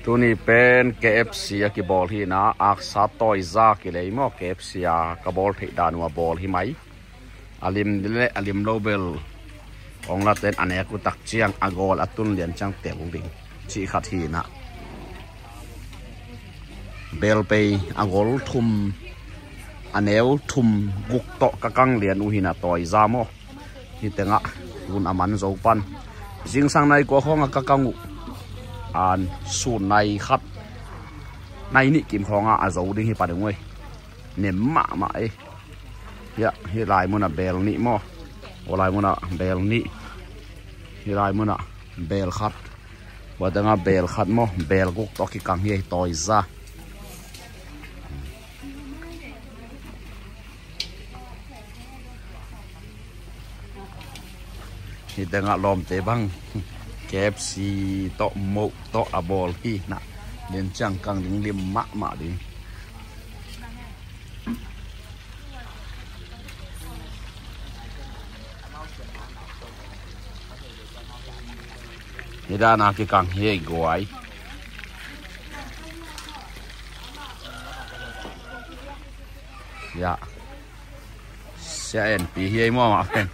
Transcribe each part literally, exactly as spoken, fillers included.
Tuni pen K F C a kibawl hi na, aksa tawiza kilei maw, K F C a ka bawl theih dan uh a bawl hi mai. A lim le a lim lo bel ong la ten a nek uh tak ciang a gawl a tun lian ciang tel ding cih khat hi na. Bel pei a gol thum, a neu thum guk tawh ka kang lian uh hi na, tawiza maw. Hi tengah tun a man zo pan. Zingsang nai kua khawngah ka kang uh, an sun nai khat, nai nih kim khawngah a zo ding hi pan ding uh ei. Nem mahmah ei. Hiah, hih lai munah bel nih maw. Aw lai munah bel nih. Hih lai munah bel khat. Hua tengah bel khat maw, bel guk tawh kikang hi ei, tawiza. Hih tengah lawmte bang K F C tawh moh tawh a bawl hi na. Lian ciang kang ding, lim mahmah ding. Hi dana kikang hi ei guai. Ya. Sia en pi hi ei maw mah pen.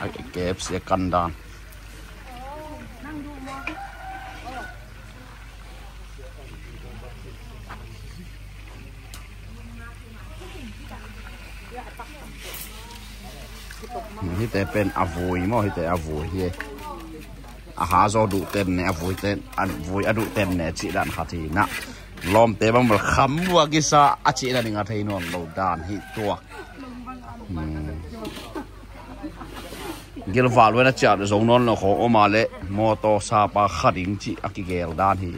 A K F C a kan dan. Hihte pen a vui maw, hihte a vui hi. A ha zaw duh ten ne, a vui ten, a vui a duh ten ne cih dan khat hi na. Lawmte bang bel kham vua kisa a cih dan ing a thei nawn lo dan hi tua. Hmm. Gilval wen a ciah zo nawn lo khawng om a leh mawtaw sapa kha ding cih a kigel dan hi.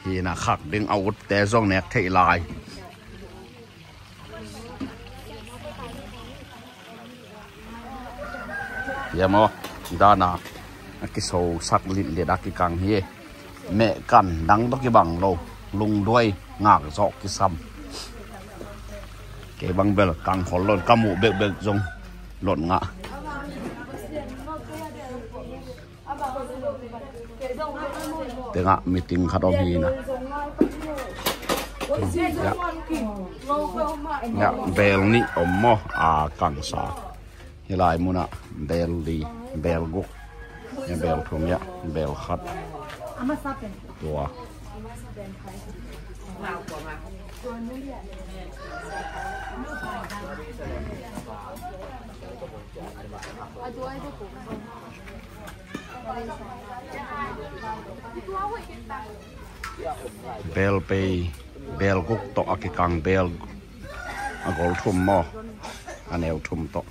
Hi na, khak ding a utte zong nek theih lai. Hiam aw, dana a kisosak litlit a kikang hi. Meh kan dang tawh kibang lo, lungduai ngak zawh kisam. Kei bang bel kang khol lo, ka muh bekbek zong lot ngah. Tengah meeting khat om hi na. Ya. Ya, bel nih om maw, a kangsa. Hi lai munah bel li, bel guk. Ya, bel thum, ya, bel khat. Tua. Bel pei, bel guk tawh a kikang bel a gol thum maw, a neu thum tawh.